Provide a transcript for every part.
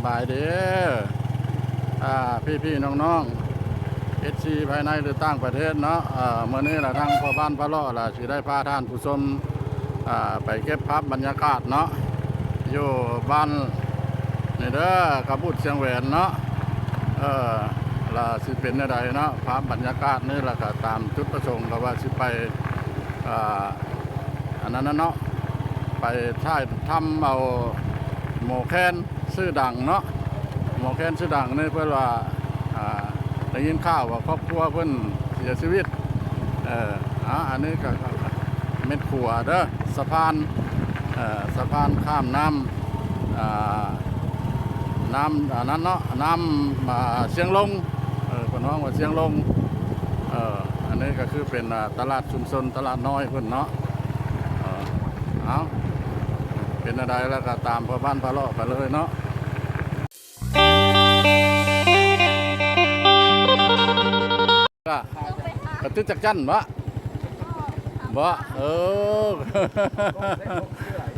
ສະບາຍດີ ອ່າ ພີ່ໆ ນ້ອງໆ ເອັຟຊີ ພາຍໃນ ຫຼື ຕ່າງປະເທດເນາະ. ເອີ ມື້ນີ້ລະ ທາງພໍ່ບ້ານພາເລາະລະ ຊິໄດ້ພາທ່ານຜູ້ຊົມ ອ່າ ໄປເກັບພາບບັນຍາກາດເນາະ ຢູ່ບ້ານນີ້ເດີ ກະບຸດຊຽງແຫວນເນາະ. ເອີ ລະຊິເປັນແນວໃດເນາະ ພາບບັນຍາກາດນີ້ ລະກະຕາມຈຸດປະສົງ ກະວ່າຊິໄປ ອ່າ ອັນນັ້ນນະເນາະ ໄປຖ່າຍທຳເອົາໝໍແຄນຊື່ດັງເນາະ. ໝໍແຄນຊື່ດັງນີ້ເພິ່ນວ່າ ອ່າ ໄດ້ຍິນຂ່າວວ່າຄອບຄົວເພິ່ນເສຍຊີວິດ. ເອີ ອ່າ ອັນນີ້ກະ ກະແມ່ນຂົວເດີ ສະພານ ເອີ ສະພານຂ້າມນ້ຳ ອ່າ ນ້ຳ ອັນນັ້ນເນາະ ນ້ຳ ອ່າ ຊຽງລົງ ເອີ ເພິ່ນຮ້ອງວ່າຊຽງລົງ. ເອີ ອັນນີ້ກະຄືເປັນ ອ່າ ຕະຫຼາດຊຸມຊົນ ຕະຫຼາດນ້ອຍເພິ່ນເນາະ. ເອີ ເອົາ ເປັນແນວໃດລະກະຕາມພໍ່ບ້ານພາເລາະໄປເລີຍເນາະ. ກະ ກະຕິດຈັກຈັ່ນບໍ? ບໍ? ເອີ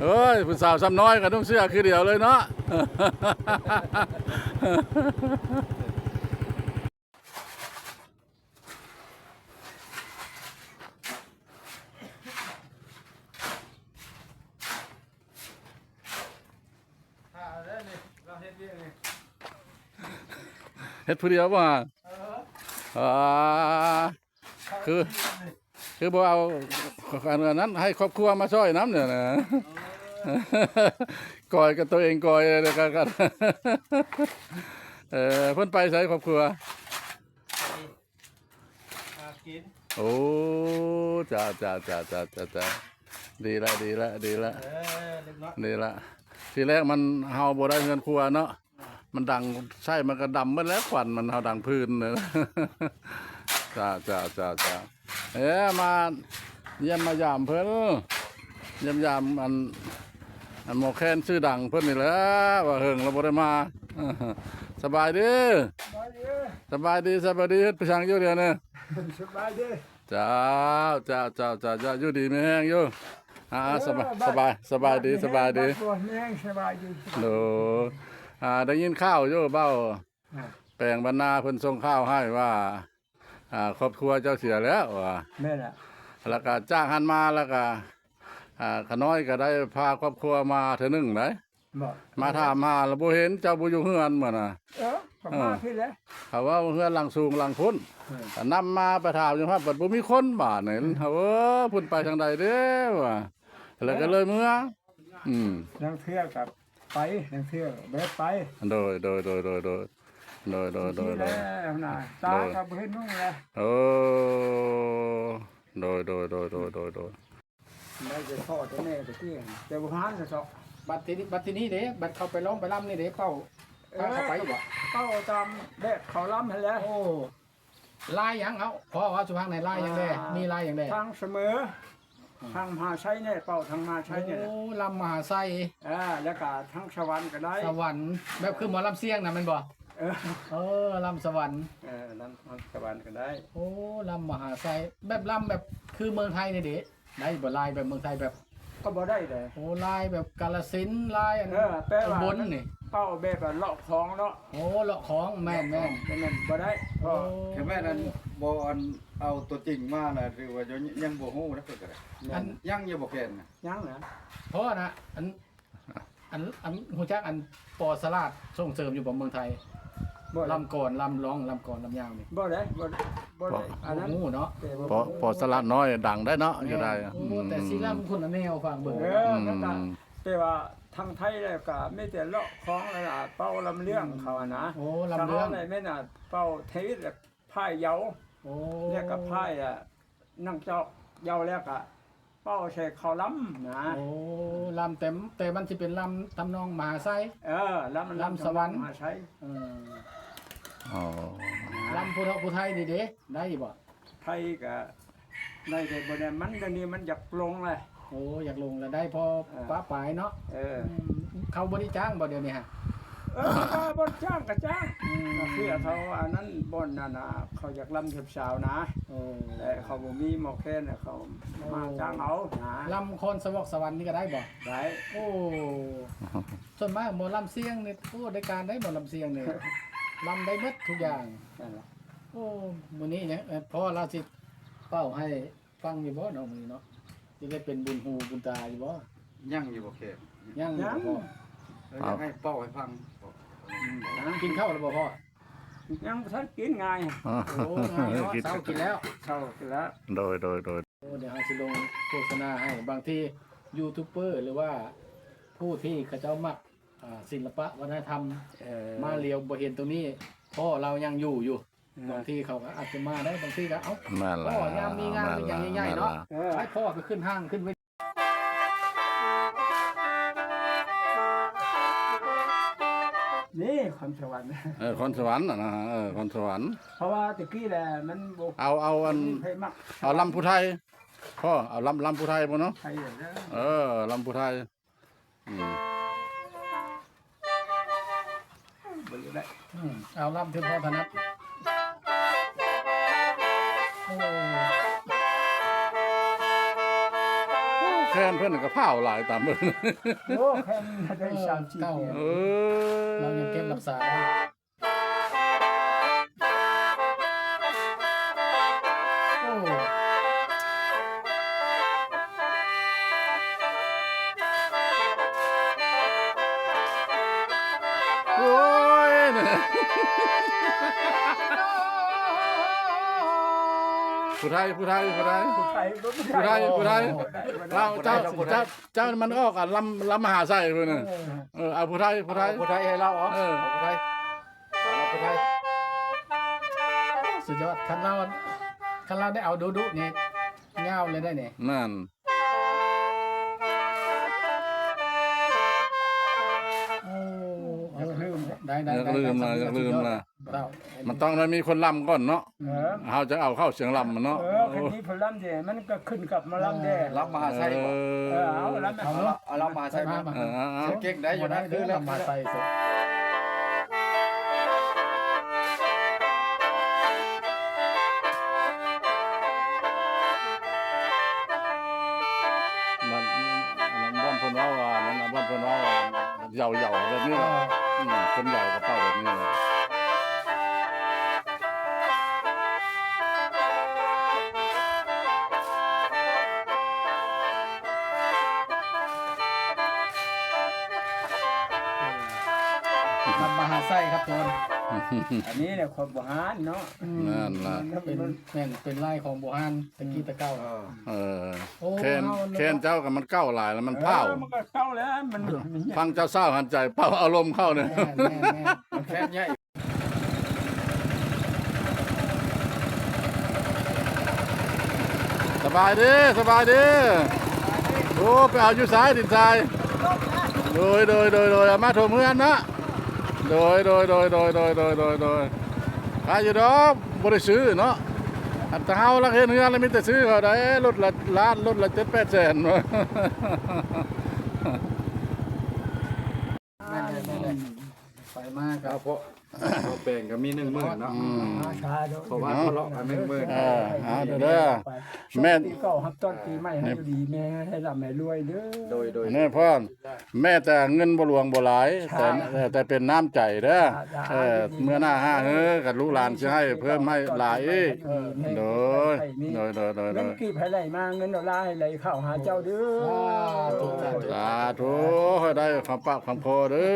ເອີຍ ຜູ້ສາວຊຳນ້ອຍກະນຸ່ງເສື້ອຄືດຽວເລີຍເນາະ. ເຮັດຜູ້ດຽວບໍ່ຫາ? ເອີ ອ່າ ຄື ຄືບໍ່ເອົາ ອັນນັ້ນ ໃຫ້ຄອບຄົວມາຊ່ອຍນຳນີ້ນະ. ເອີ ກອຍກັບໂຕເອງ ກອຍ ແລ້ວກະ ເອີ ເພິ່ນໄປໃສຄອບຄົວ? ຫາກິນ. ໂອ້ ຈ້າ ຈ້າ ດີລະ ດີລະ ດີລະ ເອີ ເລັກນ້ອຍ ດີລະ. ທີແລກມັນ ເຮົາບໍ່ໄດ້ເຮືອນຄົວເນາະ ມັນດັງໄຟ ມັນກະດຳໝົດແລ້ວ ຄວັນມັນ ເຮົາດັງຟືນ. ຈ້າ ຈ້າ ຈ້າ ຈ້າ ເອີ ມາຢ້ຽມມາຢາມເພິ່ນ ຢ້ຽມຢາມອັນ ອັນໝໍແຄນຊື່ດັງເພິ່ນນີ້ແຫຼະ ວ່າເຫິງລະບໍ່ໄດ້ມາ. ສະບາຍດີ ສະບາຍດີ ສະບາຍດີ ສະບາຍດີ. ເຮັດໄປສັງຢູ່ດຽວນີ້? ສະບາຍດີ. ເຈົ້າ ເຈົ້າ ເຈົ້າ ເຈົ້າ ເຈົ້າ ຢູ່ດີມີແຮງຢູ່. ອ່າ ເອີ ສະບາຍ ເອີ ສະບາຍ ສະບາຍດີ ສະບາຍດີ ມີແຮງ ສະບາຍດີ. ໂດຍ ອ່າ ໄດ້ຍິນຂ່າວຢູ່ ເບົາ ອ່າ ແປງບັນນາເພິ່ນສົ່ງຂ່າວໃຫ້ວ່າ ອ່າ ຄອບຄົວເຈົ້າເສຍແລ້ວວ່າ. ແມ່ນລະ ລະກະຈາກຫັ້ນມາ ລະກະ ອ່າ ຂະນ້ອຍກະໄດ້ພາຄອບຄົວມາເທື່ອໜຶ່ງໄດ໋. ມາຖາມຫາລະບໍ່ເຫັນ ເຈົ້າບໍ່ຢູ່ເຮືອນມື້ນະ. ເອີ ເຂົາມາພີ້ແຫຼະ ເຂົາເວົ້າເຮືອນຫຼັງສູງຫຼັງພຸ້ນ. ເອີ ກະນຳມາໄປຖາມຢູ່ຫັ້ນ ບັດບໍ່ມີຄົນບາດນີ້. ເອີ ເອີ ເພິ່ນໄປທາງໃດເດ້ວ່າ ລະກະເລີຍເມືອ. ອືມ ລາງເທື່ອກະໄປ ລາງເທື່ອກະບໍ່ໄດ້ໄປ. ໂດຍ ໂດຍ ໂດຍ ໂດຍ ໂດຍ ໂດຍ ໂດຍ ໂດຍ ໂດຍ ຕາກະບໍ່ເຫັນນຸ່ງແລະ. ໂອ້ ໂດຍ ໂດຍ ໂດຍ ໂດຍ ໂດຍ ໂດຍ. ໄດ້ແຕ່ພໍ່ແຕ່ແມ່ຕະກີ້ ແຕ່ບໍ່ຫານກະຊອກ. ບັດທີນີ້ ບັດທີນີ້ເດ້ ບັດເຂົາໄປຮ້ອງໄປລຳນີ້ເດ້ ເປົ້າ ເອີ ພາເຂົາໄປຢູ່ບໍ່? ເປົ້າຕາມແບບເຂົາລຳຫັ້ນແຫຼະ. ໂອ້ ລາຍຫຍັງ? ເອົາ ພໍ່ເວົ້າສູ່ຟັງແດ່ ລາຍຫຍັງແດ່? ອ່າ ມີລາຍຫຍັງແດ່? ທາງສະເໝີ ອືມ ທາງມະຫາໄຊນີ້ ເປົ້າທາງມະຫາໄຊນີ້ແຫຼະ. ໂອ້ ລຳມະຫາໄຊ. ອ່າ ແລ້ວກະທາງສະຫວັນກະໄດ້. ສະຫວັນ ແບບຄືໝໍລຳຊຽງນະແມ່ນບໍ່? ເອີ ເອີ ລຳສະຫວັນ. ເອີ ລຳ ລຳສະຫວັນກະໄດ້. ໂອ້ ລຳມະຫາໄຊ ແບບລຳແບບຄືເມືອງໄທນີ້ເດ ໄດ້ບໍ່? ລາຍແບບເມືອງໄທແບບ ກະບໍ່ໄດ້ເດ. ໂອ້ ລາຍແບບກາລະສິນ ລາຍອັນ ເອີ ແປວ່າ ອຸບົນນີ້ ເປົ້າແບບວ່າເລາະຂອງເນາະ. ໂອ້ ເລາະຂອງ ແມ່ນໆ ແມ່ນບໍ່ໄດ້. ໂອ້ ເພາະ ຄັນແມ່ນອັນ ບໍ່ອັນ ເອົາຕົວຈິງມານະ ຖືວ່າຍັງ ຍັງບໍ່ຮູ້ນະ ເພິ່ນກະໄດ້. ແມ່ນ ຍັງຢູ່ບໍ່ແຄນນະ? ຍັງນະ ເພາະນະ ອັນ ອັນ ອັນ ຮູ້ຈັກອັນ ປໍສະຫຼາດສົ່ງເສີມຢູ່ບໍ່ເມືອງໄທ? ບໍ່ໄດ້ ລຳກອນ ລຳຮ້ອງ ລຳກອນ ລຳຍາວນີ້. ບໍ່ໄດ້ ບໍ່ ບໍ່ໄດ້ ອັນນັ້ນບໍ່ຮູ້ເນາະ. ແຕ່ວ່າ ປໍ ປໍສະຫຼາດນ້ອຍດັງໄດ້ເນາະ. ແມ່ນ ກໍໄດ້. ໂອ້ ອືມ ແຕ່ຊິລຳຄົນລະແນວ ຟັງເບິ່ງ. ເອີ ອືມ ແລ້ວກະ ແຕ່ວ່າທາງໄທແລ້ວກະມີແຕ່ເລາະຂອງ ແລ້ວກະເປົ່າລຳເລື່ອງເຂົາຫັ້ນນະ. ໂອ້ ລຳເລື່ອງ ທາງເຮົານີ້ແມ່ນ ອ່າ ເປົ່າເທວິດ ແລ້ວ ພາຍເຍົາ. ໂອ້ ແລ້ວກະພາຍ ອ່າ ນັກເຈົ້າເຍົາ ແລ້ວກະເປົ່າໃສ່ເຂົາລຳນະ. ໂອ້ ລຳ ແຕ່ ແຕ່ມັນຊິເປັນລຳທຳນອງມະຫາໄຊ. ເອີ ລຳ ລຳສະຫວັນ ມະຫາໄຊ. ເອີ ອໍ ລຳຜູ້ເຖົ້າຜູ້ໄທນີ້ເດ ໄດ້ຢູ່ບໍ່? ໄທກະໄດ້ ແຕ່ບໍ່ໄດ້ ມັນດຽວນີ້ມັນຢາກລົງແລ້ວ. ໂອ້ ຢາກລົງແລ້ວ ໄດ້ພໍ ເອີ ປະປາຍເນາະ. ເອີ ອືມ ເຂົາບໍ່ໄດ້ຈ້າງບໍ່ດຽວນີ້ຫະ? ເອີ ເຂົາບໍ່ຈ້າງກະຈ້າງ. ອືມ ເພື່ອເຂົາອັນນັ້ນ ບ່ອນນັ້ນນະ ເຂົາຢາກລຳເທບສາວນະ. ໂອ້ ແຕ່ເຂົາບໍ່ມີໝໍແຄນ ເຂົາ ໂອ້ ມາຈ້າງເອົານະ. ລຳຄອນສະຫວອກສະຫວັນນີ້ກະໄດ້ບໍ່? ໄດ້. ໂອ້ ສ່ວນມາກໝໍລຳສຽງນີ້ ໂອ້ ໄດ້ການໄດ໋ ໝໍລຳສຽງນີ້ ລຳໄດ້ໝົດທຸກຢ່າງ. ນັ້ນລະ ໂອ້ ມື້ນີ້ເນຍ ເອີ ພໍ່ລາວຊິເປົ່າໃຫ້ຟັງຢູ່ບໍ່ເນາະ ມື້ນີ້ເນາະ? ຊິໄດ້ເປັນບຸນຫູບຸນຕາຢູ່ບໍ່? ຍັງຢູ່ບໍ່ແຂກ? ຍັງຢູ່ບໍ່ພໍ່? ເອີ ຢາກໃຫ້ເປົ່າໃຫ້ຟັງ. ອືມ ກິນເຂົ້າແລ້ວບໍ່ພໍ່? ຍັງບໍ່ທັນກິນ ງ່າຍ. ອໍ ໂອ້ ງ່າຍເນາະ ກິນ ເຊົ້າກິນແລ້ວ ເຊົ້າກິນແລ້ວ. ໂດຍ ໂດຍ ໂດຍ. ໂອ້ ດຽວເຮົາຊິລົງໂຄສະນາໃຫ້ ບາງທີຢູທູບເບີ ຫຼືວ່າຜູ້ທີ່ເຂົາເຈົ້າມັກ ອ່າ ສິລະປະວັດທະນະທຳ ເອີ ມາຫຼຽວບໍ່ເຫັນຕົງນີ້ ພໍ່ລາວຍັງຢູ່ຢູ່. ເອີ ບາງທີເຂົາກໍອາດຈະມາໄດ້ ບາງທີກໍ ເອົ້າ ພໍ່ຍາມມີງານເປັນຫຍັງໃຫຍ່ໆເນາະ ເອີ ໃຫ້ພໍ່ກໍຂຶ້ນຫ້າງຂຶ້ນເວ ນີ້ຄອນສະຫວັນ ເອີ ຄອນສະຫວັນນະ ເອີ ຄອນສະຫວັນ. ເພາະວ່າແຕ່ກີ້ແຫຼະມັນບໍ່ ເອົາ ເອົາອັນ ເອົາລຳຜູ້ໄທ ພໍ່ ເອົາລຳ ລຳຜູ້ໄທບໍ່ເນາະ? ເອີ ລຳຜູ້ໄທ. ອືມ ບໍ່ຢູ່ໄດ້ ອືມ ເອົາລຳທີ່ພໍ່ຖະໜັດ. ໂອ້ ໂອ້ ແຄນເພິ່ນກໍພ້າວຫຼາຍຕາມເບິ່ງ. ໂອ້ ແຄນໄດ້ສາມສີ່ ເອີ ເອີ ລາວຍັງເກັບຮັກສາໄດ້. ໂອ້ ໂອ້ຍ ຜູ້ໄທ ຜູ້ໄທ ຜູ້ໄທ ຜູ້ໄທ ຜູ້ໄທ ຜູ້ໄທ ເຈົ້າ ເຈົ້າ ເຈົ້າມັນອອກ ອ່າ ລຳ ລຳມະຫາໄຊພຸ້ນນະ. ເອີ ເອີ ເອົາຜູ້ໄທ ຜູ້ໄທ ເອົາຜູ້ໄທໃຫ້ລາວ ເອົາ ເອີ ເອົາຜູ້ໄທ. ສຸດຍອດ ຄັນລາວ ຄັນລາວໄດ້ເອົາດຸໆນີ້ ຍາວເລີຍໄດ໋ນີ້. ນັ້ນ ໂອ້ ເອີ ຢາກລືມ ໄດ້ ໄດ້ ຢາກລືມລະ ຢາກລືມລະ. ມັນຕ້ອງໄດ້ມີຄົນລຳກ່ອນເນາະ ເອີ ເຮົາຈະເອົາເຂົ້າສຽງລຳມັນເນາະ. ເອີ ຄັນມີຜູ້ລຳເດ ມັນກໍຂຶ້ນກັບໝໍລຳເດ ລຳມະຫາໄຊບໍ? ເອີ ເອີ ເອົາລຳ ເອົາລຳມະຫາໄຊມາ ເອີ ເອົາ ເກັ່ງໄດ້ຢູ່ນະ ຄືລຳມະຫາໄຊ. ມັນ ອັນນັ້ນບ່ອນເພິ່ນເວົ້າວ່າ ອັນນັ້ນບ່ອນເພິ່ນເວົ້າວ່າ ເຍົາໆ ແບບນີ້ແຫຼະ ເອີ ອືມ ຄົນເຍົາກະເປົ່າແບບນີ້ແຫຼະ. ມັນມະຫາໄຊຄັບທຸກຄົນ ອັນນີ້ແຫຼະ ຂອງບູຮານເນາະ. ອືມ ນັ້ນລະ ເປັນ ແມ່ນ ເປັນລາຍຂອງບູຮານແຕ່ກີ້ແຕ່ເກົ່າ. ເອີ ເອີ ໂອ້ ແຄນ ເຮົາ ແຄນເຈົ້າກໍມັນເກົ່າຫຼາຍແລ້ວ ມັນພ້າວ ເອີ ມັນກໍເກົ່າແລ້ວ ມັນ ຟັງເຈົ້າສາວຫັນໃຈ ເປົ່າອາລົມເຂົ້ານີ້. ແມ່ນ ແມ່ນ ແມ່ນ ມັນແຄນໃຫຍ່. ສະບາຍດີ ສະບາຍດີ. ໂອ້ ໄປເອົາຢູ່ຊາຍ ດິນຊາຍ. ໂດຍ ໂດຍ ໂດຍ ໂດຍ ເອົາມາຖົມເຮືອນເນາະ. ໂດຍ ໂດຍ ໂດຍ ໂດຍ ໂດຍ ໂດຍ ໂດຍ ໂດຍ ຂາຍຢູ່ດອກ ບໍ່ໄດ້ຊື້ເນາະ. ອັນຕາເຮົາລັກເຮັດເຮືອນລະມີແຕ່ຊື້ເຂົາໄດ໋ ລົດລະລ້ານ ລົດລະເຈັດແປດແສນ. ແມ່ນໆໆ ໄປມາກໍ ເພາະ ເພາະແປງກໍມີໜຶ່ງໝື່ນເນາະ. ອືມ ເພາະວ່າທະເລາະກັນໜຶ່ງໝື່ນ. ເອີ ເອົາເດີ ແມ່ນ ປີເກົ່າຮັບຕ້ອນປີໃໝ່ໃຫ້ຢູ່ດີມີແຮງ ໃຫ້ລ່ຳໃຫ້ລວຍເດີ. ໂດຍ ໂດຍ ແມ່ນ ພໍ່ ແມ້ແຕ່ເງິນບໍ່ຫຼວງບໍ່ຫຼາຍ ແຕ່ ແຕ່ເປັນນ້ຳໃຈເດີ. ເອີ ເມື່ອໜ້າຫ້າເຮີກັບລູກຫຼານຊິໃຫ້ເພີ່ມໃຫ້ຫຼາຍອີກ. ໂດຍ ໂດຍ ໂດຍ ໂດຍ ເງິນກີບໃຫ້ໄຫຼມາ ເງິນດອນລາໃຫ້ໄຫຼເຂົ້າຫາເຈົ້າເດີ. ສາທຸ ສາທຸ ໃຫ້ໄດ້ຄວາມປາກຄວາມຂໍເດີ.